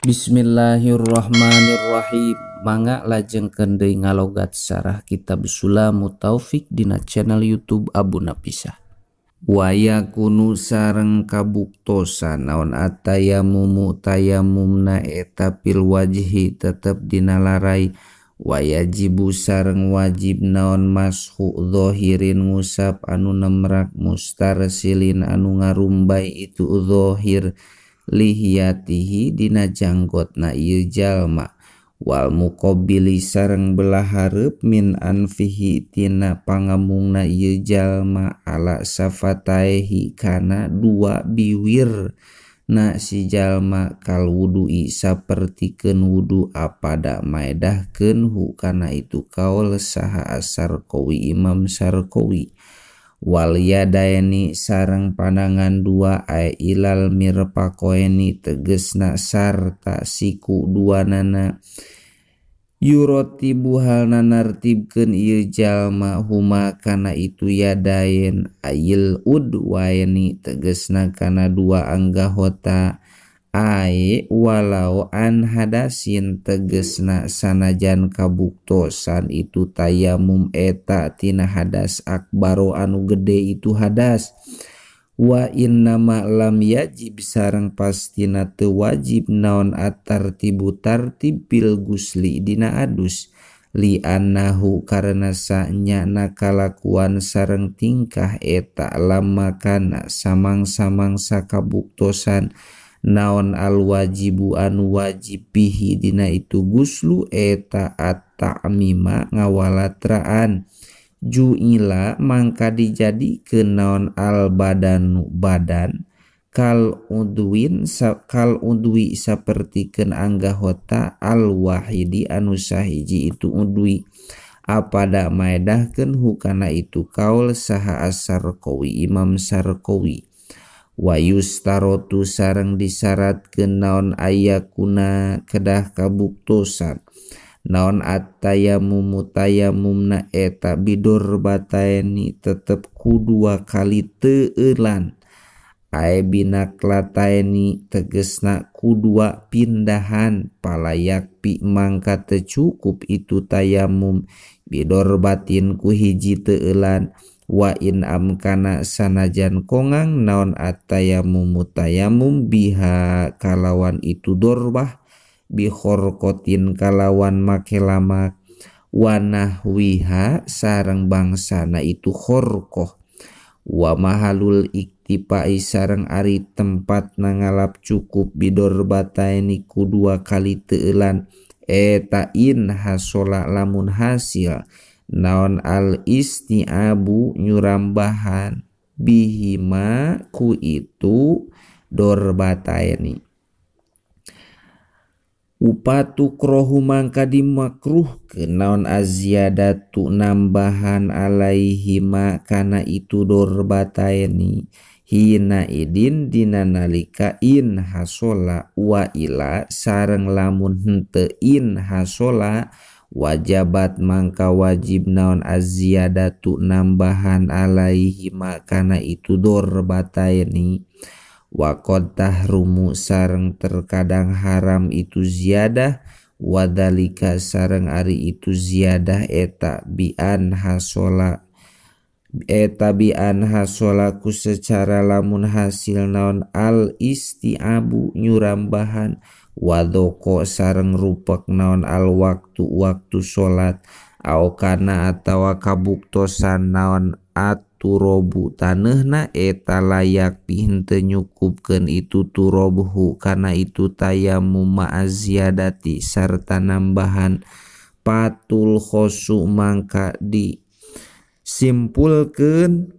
Bismillahirrahmanirrahim. Mangga lajengkeun deui ngalogat sarah kitab Sulamut Taufik dina channel YouTube Abu Napisah. Waya kunu sareng kabuktosan naon atayamumu tayamumna eta pil wajhi tetep dina larai. Wayajibu sareng wajib naon mashu dzohirin ngusap anu nemrak mustarsilin anu ngarumbay itu dzohir lihiyatihi dina janggotna ieu jalma wal muqabbili sareng belah hareup min anfihi tina pangamungna ieu jalma ala safataihi kana dua biwir na si jalma kal wudu'i sapertikeun wudu apada maedahkeun hu kana itu kaul saha Asarkowi Imam Sarkowi wal yadaini sareng panangan dua ay ilal mirpaqoeni tegesna sarta siku duanana yurotibu halna nartibkeun ieu jalma huma kana itu yadain ayil udwaini tegesna kana dua anggahota ae walau an hadasin tegesna sanajan kabuktosan itu tayamum eta tina hadas akbaro anu gede itu hadas wa innama lam yajib sareng pastina teu wajib naon atartibu tartib bil gusli dina adus li annahu karena sanyana kalakuan sareng tingkah eta lama kana samang-samangsa kabuktosan naon al wajibu anu wajib bihi dina itu guslu eta at-ta'mima ngawalatraan ju'ila mangka dijadikeun naon al badanu badan kal udwin kal udwi sapertikeun anggahota al wahidi anu sahiji itu udwi apada maedahkeun hukana itu kaul saha Asarkowi Imam Sarkowi wa yustarotu sareng disyaratkeun naon ayakuna kedah kabuktosan naon at-tayamumu tayamumna eta bidur bataini tetep ku dua kali teueulan ae binaklataini tegesna ku dua pindahan palayak pi mangka teu cukup itu tayamum bidor batin ku hiji teueulan wa in amkana sanajan kongang naon atayamumu tayamum biha kalawan itu dorbah bihorkotin kalawan make lamak wanahwiha sareng bangsana itu khorkoh wa mahalul iktipai sareng ari tempat nangalap cukup bidorbataini ku dua kali teueulan eta in hasola lamun hasil naon al isti'abu nyurambahan bihima ku itu dorbataini upatukrohu mangka dimakruhkeun naon aziyadatu nambahan alaihima kana itu dorbataini hina idin dina nalika in hasola wa ila sareng lamun henteu in hasola wajabat mangka wajib naon aziyadatu nambahan alaihi kana itu dorbataini wa qad tahrumu sareng terkadang haram itu ziyadah wadalika sareng ari itu ziyadah eta bian hasola eta bian hasola ku secara lamun hasil naon al isti'abu nyurambahan wadoko sareng rupek naon al waktu waktu salat au kana atawa kabuktosan naon aturobu taneuhna eta layak pihenteu nyukupkeun itu turobuhu kana itu tayamum ma'aziyadati sarta nambahan patul khosu mangka di simpulkeun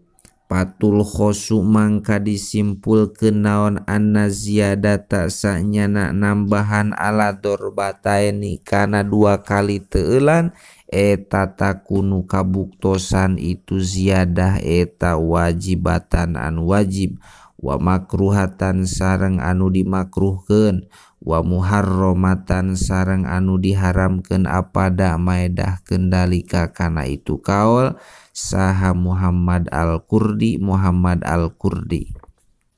patul khosu mangka disimpulkeun naon anna ziyadata sanyana nambahan ala dorbataini kana dua kali teueulan eta takunu kabuktosan itu ziyadah eta wajibatan anu wajib wa makruhatan sareng anu dimakruhkeun wa muharramatan sareng anu diharamkeun apada maedahkeun dalika kana itu kaul saha Muhammad Al-Kurdi Muhammad Al-Kurdi.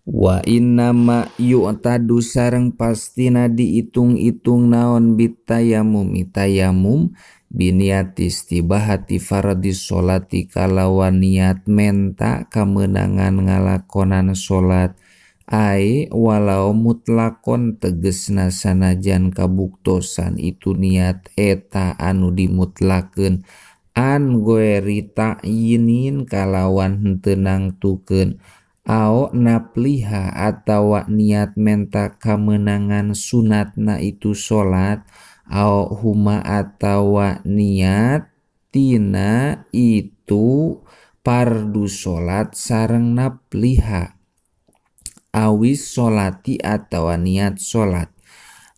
Wa innama yu'tadu sareng pastina diitung-itung naon bitayamum tayamum biniati istibahati fardhi sholati kalawan niat menta kamenangan ngalakonan salat ae walau mutlakon tegesna sanajan kabuktosan itu niat eta anu dimutlakeun an goeri ta'yinin kalawan henteu nangtukeun ao napliha atawa niat menta kamenangan sunatna itu salat ao huma atawa niat tina itu pardu salat sareng napliha awis solati atawa niat salat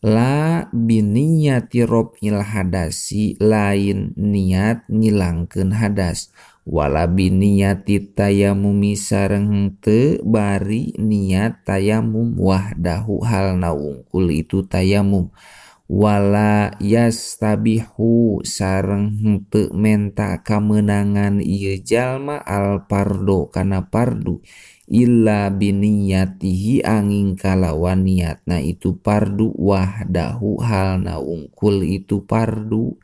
la biniyati rof'il hadasi lain niat ngilangkeun hadas wala biniyati tayamumi sareng henteu bari niat tayamum wahdahu halna wungkul itu tayamum wala yastabihu sareng henteu menta kamenangan ieu jalma al pardo kana pardu illa biniyatihi angin kalawan niatna itu pardu wahdahu halna wungkul itu pardu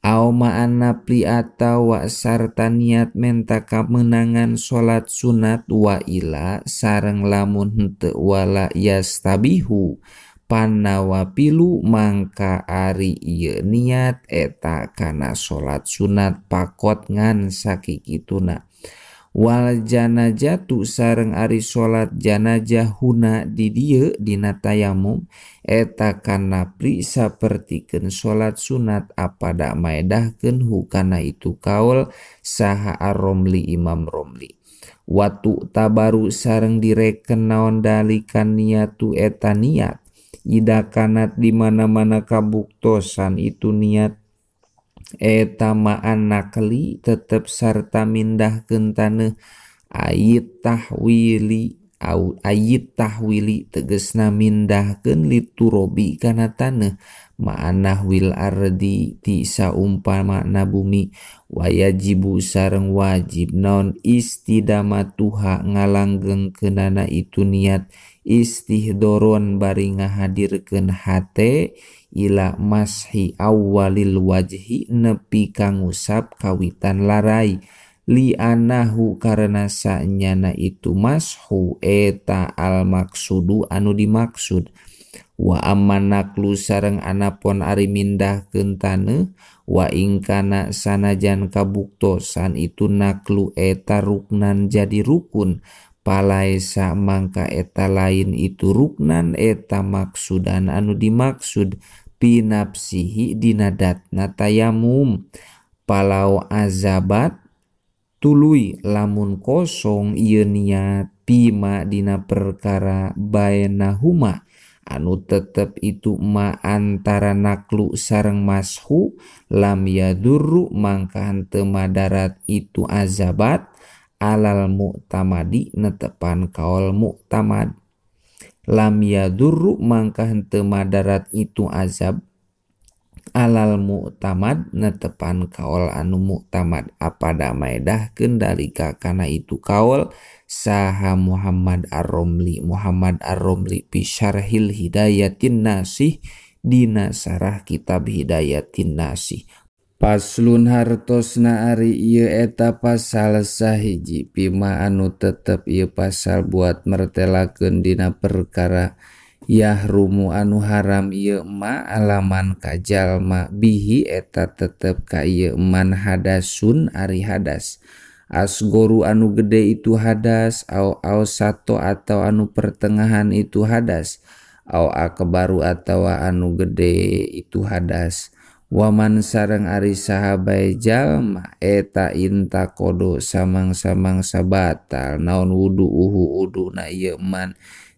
au ma'an nafli atawa sarta niat menta kamenangan salat sunat wa ila sareng lamun henteu wala yastabihu panawapilu mangka ari ieu niat eta kana salat sunat pakot ngan sakikituna wal janazatu sareng ari salat janazah huna di dieu dina tayamum eta kanapli sapertikeun salat sunat apada maedahkeun hukana itu kaul saha Ar-Romli Imam Romli watu tabaru sareng direken naon dalikan niatu eta niat ida kanat di mana-mana kabuktosan itu niat eta ma'an nakli tetep sarta mindahkeun taneuh ayit tahwili au ayit tahwili tegesna mindahkeun liturobi kana taneuh ma'anahwil ardi ti saumpamana bumi wayajibu sareng wajib naon istidamatuha ngalanggengkeunana itu niat istihdoron bari ngahadirkeun hate ila mashi awalil wajhi nepi ka ngusap kawitan larai li anahu karena sanyana itu mashu eta al maksudu anu dimaksud wa amman naklu sareng anapon ari mindahkeun taneuh wa ingkana sanajan kabuktosan itu naklu eta ruknan jadi rukun palaesa mangka eta lain itu ruknan eta maksudan anu dimaksud pinapsihi dina datna tayamum palau azabat tuluy lamun kosong ieu niat pima dina perkara baenahuma anu tetep itu ma antara naklu sareng mashu lam yadurru mangka henteu madarat itu azabat alal mu'tamadi netepan kaol mu'tamad lam yadurru mangka henteu madarat itu azab alal mu'tamad netepan kaol anu mu'tamad apada maedahkeun dalika kana itu kaol saha Muhammad Ar-Romli Muhammad Ar-Romli fi syarhil Hidayatin Nasih dina sarah kitab Hidayatin Nasih. Paslun hartosna ari ieu eta pasal sahiji pima anu tetep ieu pasal buat mertelakeun dina perkara yahrumu anu haram ieu ma alaman ka jalma bihi eta tetep ka ieu man hadasun ari hadas asgoru anu gede itu hadas au au sato atau anu pertengahan itu hadas au akbaru atawa anu gede itu hadas waman sareng ari saha bae jalma eta inta kodo samang-samang sabatal naon wudu'uhu wuduna ieu man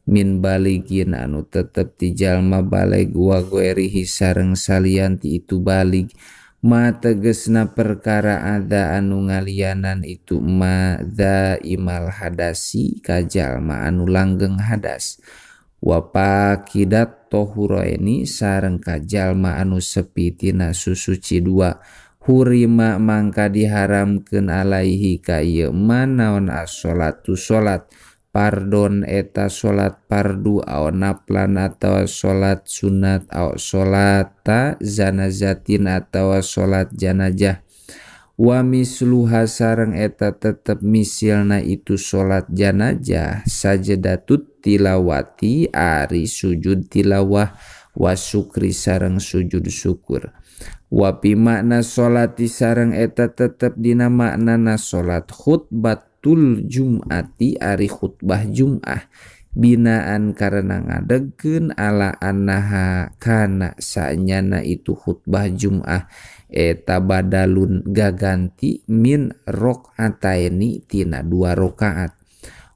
min baligin anu tetep ti jalma baleg wa goerihi sareng salian ti itu balig ma tegesna perkara ada anu ngalianan itu ma dza imal hadasi ka jalma anu langgeng hadas wa pakidat tohuraini sareng ka jalma anu sepi tina susuci dua hurima mangka diharamkeun alaihi ka ieu man naon as-sholatu salat Pardon eta salat pardu aw naplan atawa salat sunat aw salata janazatin atawa salat janazah. Wa misluha sareng eta tetep misilna itu salat janazah sajadatut tilawati ari sujud tilawah wa syukri sareng sujud syukur. Wa pi makna salati sareng eta tetep dina maknana salat khutbatul jum'ati ari khutbah jum'ah binaan karena ngadegkeun ala annaha kana sanyana itu khutbah jum'ah eta badalun gaganti min rakaataini tina 2 rakaat.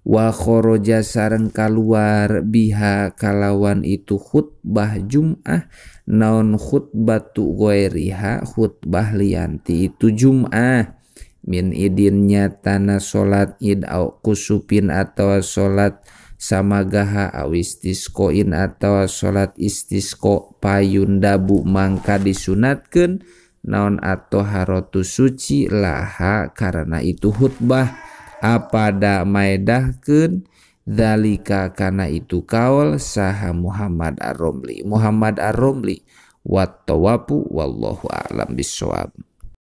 Wa kharaja sareng kaluar biha kalawan itu khutbah jum'ah naon khutbatu ghairiha khutbah lianti itu jum'ah min idinnya tanah salat id au kusupin atau salat samagaha au istisqoin atau salat istisqo payun dabu mangka disunatkeun naon atau harotu suci laha karena itu khutbah apada maedahkeun dzalika kana itu kaul saha Muhammad Ar-Romli. Muhammad Ar-Romli wat tawabu wallahu a'lam bissawab.